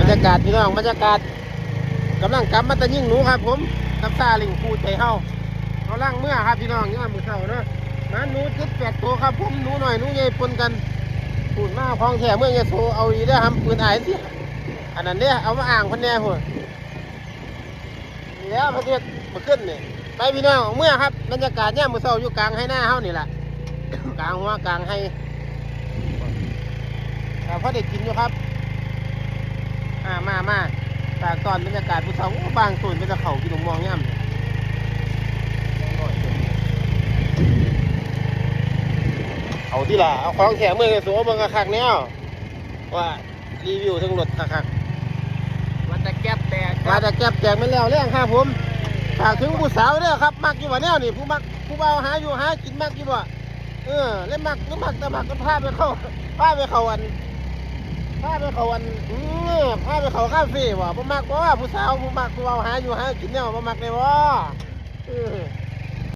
ບັນຍາກາດພີ່ນ້ອງ ບັນຍາກາດ ກຳລັງກັບມາແຕ່ຍິງໜູຄັບຜົມ ກັບຊາເລັງຄູ່ໃຈເຮົາ ເຮົາລັງເມືອຄັບພີ່ນ້ອງ ຍາມມື້ເຊົ້າເນາະ ມາໜູເຈັດແປດໂຕຄັບຜົມ ໜູນ້ອຍໜູໃຫຍ່ປົນກັນ ພຸ້ນມາຂອງແທ້ເມືອງຍະໂສ ເອົາອີກແລ້ວຫຳ ປືນອ້າຍ ອັນນັ້ນເດ້ ເອົາມາອ້າງເພິ່ນແດ່ພຸ້ນ ນີ້ແຫຼະ ເພິ່ນເຮັດມື້ຄືນນີ້ ໄປພີ່ນ້ອງ ເມືອຄັບ ບັນຍາກາດຍາມມື້ເຊົ້າຢູ່ກາງໄຮ່ນາເຮົານີ້ລະ ກາງຫົວກາງໄຮ່ ກໍພໍໄດ້ກິນຢູ່ຄັບ ອ່າ ມາ ມາ ຕາກຕອນບັນຍາກາດຜູ້ເຖົ້າ ໂອ້ ບາງໂຕນເປັນຕາເຂົ້າກິນໝາກມ່ວງຍາມນີ້ ເອົາຕິລະ ເອົາຂອງແທ້ເມືອງຍະໂສເບິ່ງຄັກໆແນວ ວ່າ ຣີວິວເທິງລົດຄັກໆ ວ່າແຕ່ແກັບແຕກ ວ່າແຕ່ແກັບແຕກແມ່ນແລ້ວແລ້ງຄັບຜົມ ຝາກເຖິງຜູ້ສາວເດີຄັບ ມັກຢູ່ບໍ່ແນວນີ້ ຜູ້ມັກ ຜູ້ບ່າວຫາຢູ່ຫາກິນມັກຢູ່ບໍ່ ເອີ ແລ້ວມັກ ມັກ ແຕ່ມັກ ພາໄປເຂົ້າ ພາໄປເຂົ້າອັນ ພາໄປເຂົ້າອັນ ເອີ ພາໄປເຂົ້າຄາເຟບໍ່ ບໍ່ມັກບໍ່ ຜູ້ສາວ ຜູ້ມັກ ຜູ້ບ່າວຫາຢູ່ຫາກິນແນວ ບໍ່ມັກແດ່ບໍ່ ເອີ.